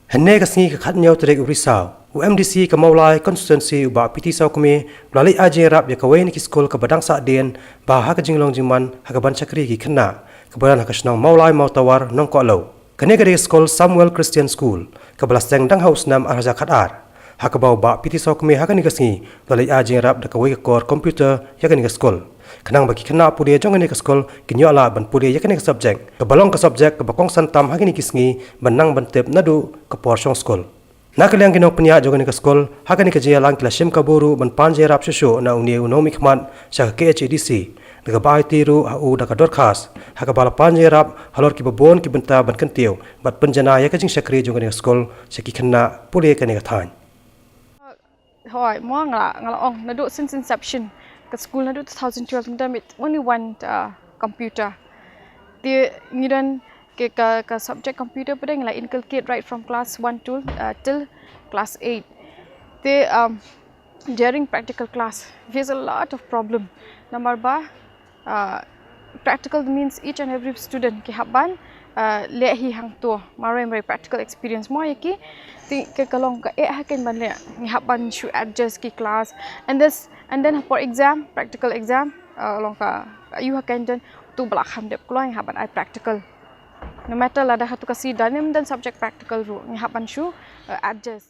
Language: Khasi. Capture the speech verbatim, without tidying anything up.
Hynne ka sngi ka khatnyaw tarik u Risaw, u M D C ka Mawlai Constituency u Bah P T Sawkmie u la leit ai jingïarap ïa kawei na ki skul kaba dang sahdien ba ha ka jinglong jingman ha ka ban shakri ki khynnah, kaba don ha ka shnong Mawlai Mawtawar Nongkohlew. Kane ka dei ka skul Samuel Christian School kaba la sdang dang ha u snem ar hajar khatar. Ha kaba u Bah P T Sawkmie ha kane ka sngi u la leit ai jingïarap da kawei ka kor computer ïa kane ka skul, khnang ba ki khynnah pule jong kane ka skul kin ïoh lah ban pule ïa kane ka subject kaba long ka subject kaba kongsan tam ha kine ki sngi, ban nang ban tip naduh ka por shong skul. Na ka liang ki nongpynïaid jong kane ka skul ha kane ka jingïalang ki la shim kabu ruh ban pan jingïarap shuh shuh na une u nongmihkhmat sha ka K H A D C, da kaba aiti ruh ha u da ka dorkhas, ha kaba la pan jingïarap halor kiba bun ki bynta ban kyntiew bad pynjanai ïa ka jingshakri jong kane ka skul sha ki khynnah pule kane ka thaiñ. Hooid, mo nga la, nga la ong naduh since inception ka school naduh two thousand twelve, ngi don with only one, uh, computer. Te ngi don ka, ka, ka subject computer pat ngi la inculcate right from class one to, uh, till class eight. Te, um, during practical class, we face a lot of problem. Namar ba, uh, practical means each and every student ki hap ban, uh, leh hi hangto, marwei marwei practical experience mo ïa ki. Te ka, ka long kaei ha kane ban leh, ngi hap ban shu adjust ki class. And this, and then for exam, practical exam, uh, long ka, ka ïoh ha kane, don tu ba la kham dep kloi, ngi hap ban ai practical. No matter lada hato ka sngi don ne ym don subject practical ruh, ngi hap ban shu, uh, adjust.